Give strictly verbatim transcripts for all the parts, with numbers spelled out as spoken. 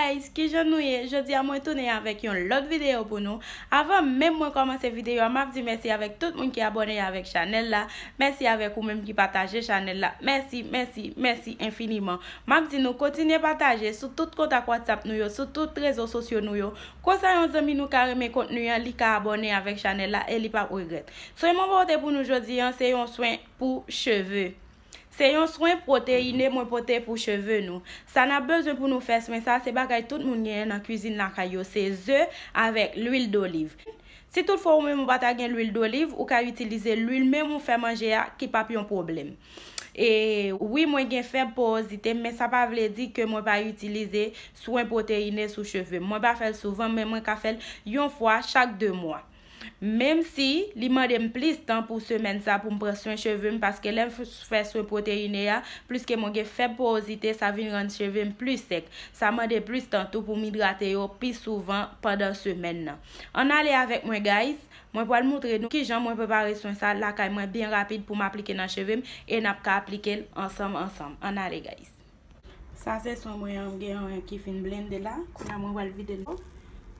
Guys, kijan nou ye? Jodi a mwen tounen avèk yon lòt videyo pou nou. Avan menm mwen kòmanse videyo a, m ap di mèsi avèk tout moun ki abòne avèk chanèl la. Mèsi avèk ou menm ki pataje chanèl la. Mèsi, mèsi, mèsi enfiniman. M ap di nou kontinye pataje sou tout kontak WhatsApp nou yo, sou tout rezo sosyo nou yo. Konsa yon zanmi nou ka renmen kontni an, li ka abòne avèk chanèl la e li p ap regrèt. Swen mwen pote pou nou jodi a, se yon swen pou cheve. Se yon swen pwoteyine mwen pote pou cheve nou. Sa n ap bezwen pou nou fè swen sa, se bagay tout moun genyen nan kwizin lakay yo, se ze avèk lwil doliv. Si toutfwa ou menm ou pa ta gen lwil doliv, ou ka itilize lwil menm ou fè manje a ki p ap yon pwoblèm. E wi, mwen gen fèb porozite, men sa pa vle di ke mwen pa itilize swen pwoteyine sou cheve m. Mwen pa fè l souvan, men mwen ka fè l yon fwa chak de mwa. Menm si li mande m plis tan pou semèn sa pou m pran swen cheve m, paske lè m f- fè swen pwoteyine a, pliske mwen gen fèb porozite, sa vin rann cheve m pli sèk. Sa mande plis tan tou pou m idrate yo pi souvan pandan semèn nan. Ann ale avèk mwen, guys. Mwen pral moutre nou kijan mwen prepare swen sa lakay mwen byen rapid pou m aplike nan cheve m, e n ap ka aplike l ansanm ansanm. Ann ale, guys. Sa se swen mwen an, m gen yon ki fin blende la. Kounye a mwen pral vide l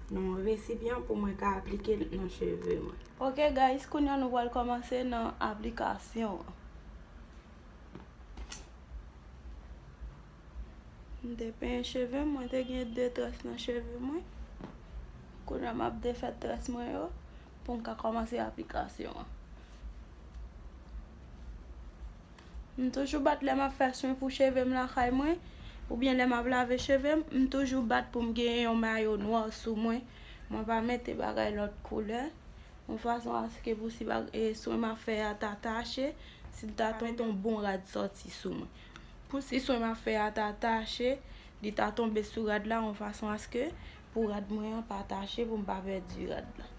nan yon resipyan pou mwen ka aplike l nan cheve mwen. Ok, guys, kounye a nou pral kòmanse nan aplikasyon an. M te penyen cheve m, mwen te gen de très nan cheve mwen. Kounye a m ap defè très mwen yo pou m ka kòmanse aplikasyon an. M toujou bat lè m ap fè swen pou cheve m lakay mwen, oubyen lè m ap lave cheve m, m toujou bat pou m genyen yon mayo nwa sou mwen. Mwen pa mete bagay lòt koulè. Yon fason aske pou si bag- e, swen m ap fè a ta tache, si l ta tonbe yon bon rad sòti sou mwen. Pou si swen m ap fè a ta tache, li ta tonbe sou rad la, yon fason aske pou rad mwen an pa tache, pou m pa pèdi rad la.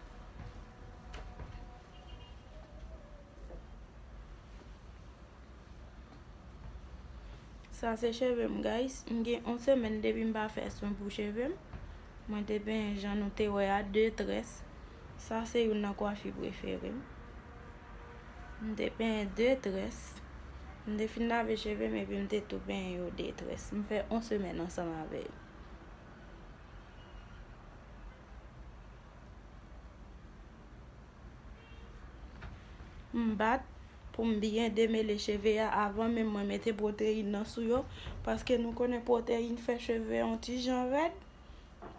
Sa se cheve m, guys. M gen yon semèn depi m pa fè swen pou cheve m. Mwen te penyen jan nou te wè a, de très. Sa se youn nan kwafi prefere m. M te penyen de très. M te fin lave cheve m epi m te tou penyen yo de très. M fè yon semèn ansanm avè yo. M bat pou m byen demele cheve a avan menm mwen mete pwoteyin nan sou yo, paske nou konnen pwoteyin fè cheve yon ti jan rèd.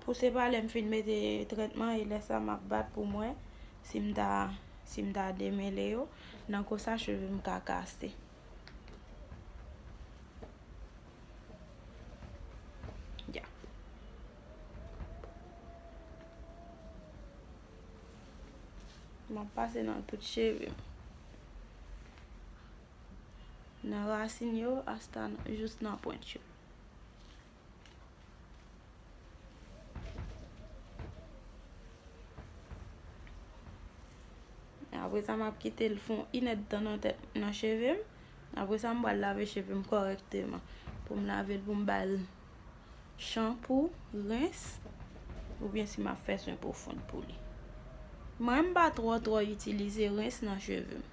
Pou se pa lè m fin mete trètman e lè sa m ap bat pou m wè si m ta, si m ta demele yo. Nan konsa cheve m ka kase. Ya. M ap pase nan tout cheve m. Nan rasin yo, asta nan- jis nan pwent yo. Apre sa, m ap kite l fè yon inèdtan nan tèt, nan cheve m. Apre sa, m pral lave cheve m kòrèkteman. Pou m lave l, pou m ba l chanpou, rens, oubyen si m ap fè swen pwofon pou li. Mwen, m pa twò, twò itilize rens nan cheve m.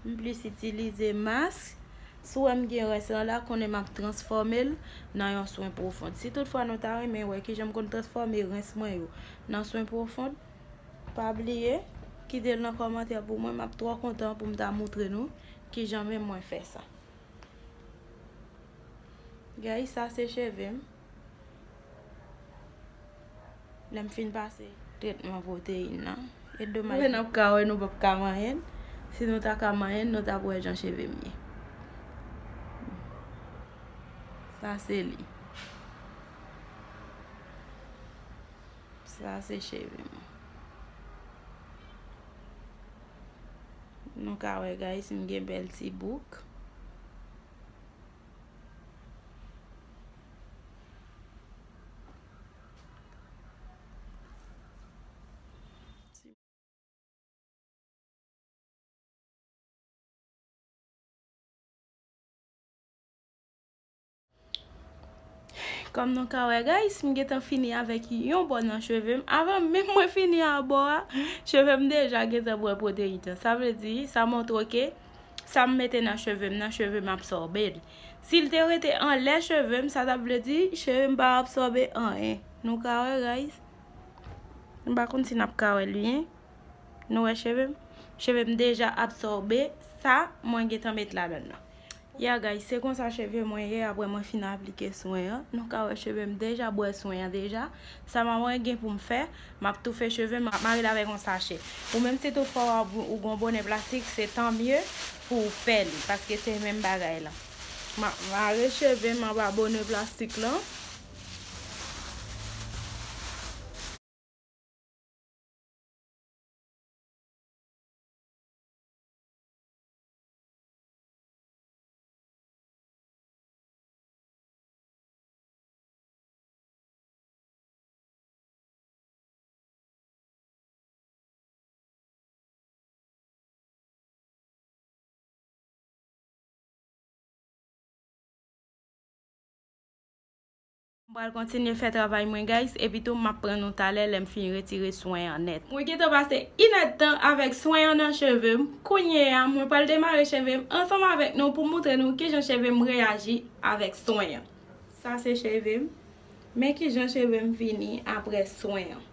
M plis itilize mask. Si w wè m gen rens lan la, konnen m ap transfòme l nan yon swen pwofon. Si toutfwa nou ta renmen wè kijan m konn transfòme rens mwen yo nan swen pwofon, pa bliye kite l nan kòmantè pou mwen. M ap twò kontan pou m ta moutre nou kijan menm mwen fè sa. Guys, sa se cheve m. Lè m fin pase trètman pwoteyin nan. E domaj. Mwen n ap ka wè nou p ap ka manyen l. Si nou ta ka manyen l, nou t ap wè jan cheve m ye. Sa se li. Sa se cheve m. Nou ka wè, guys, m gen bèl ti bouk. Kòm nou ka wè, guys, m gentan fini avèk yon bò nan cheve m. Avan menm mwen fini a bò a, cheve m deja gentan pran pwoteyin an. Sa vle di, sa montre ke Sa m mete nan cheve m nan, cheve m absòbe li. Si l te rete anlè cheve m, sa t ap vle di cheve m pa absòbe anyen. Nou ka wè, guys? M pa konn si n ap ka wè l byen. Nou wè cheve m? Cheve m deja absòbe sa mwen gentan met ladan l lan. Ya, guys, se konsa cheve mwen ye apre mwen fin aplike swen an. Nou ka wè cheve m deja bwè swen an deja. Sa m ap gen pou m fè, m ap toufe cheve m, m ap mare l avèk yon sachè. Ou menm si toutfwa w ap, ou gen yon bonè plastik, se tan mye pou w fè li, paske se menm bagay la. M ap mare cheve m anba bonè plastik lan. M pral kontinye fè travay mwen, guys, epi tou m ap pran nou talè lè m fin retire swen an nèt. Mwen gentan pase inèdtan avèk swen an nan cheve m. Kounye a, mwen pral demare cheve m ansanm avèk nou pou moutre nou kijan cheve m reyaji avèk swen an. Sa se cheve m. Men kijan cheve m vini apre swen an.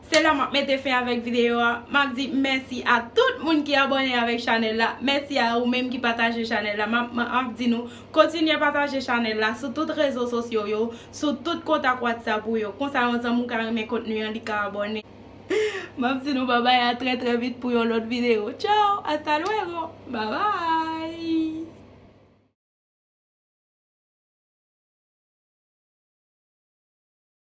Se la m ap mete fen avèk videyo a. M ap di mèsi a tout moun ki abòne avèk chanèl la. Mèsi a ou menm ki pataje chanèl la. M ap, m ap di nou, kontinye pataje chanèl la sou tout rezo sosyo yo, sou tout kontak WhatsApp ou yo. Konsa, yon zanmi w ka renmen kontni an, li ka abòne. M ap di nou babay, a trè, trè vit pou yon lòt videyo. Tchao, hasta luego, babay.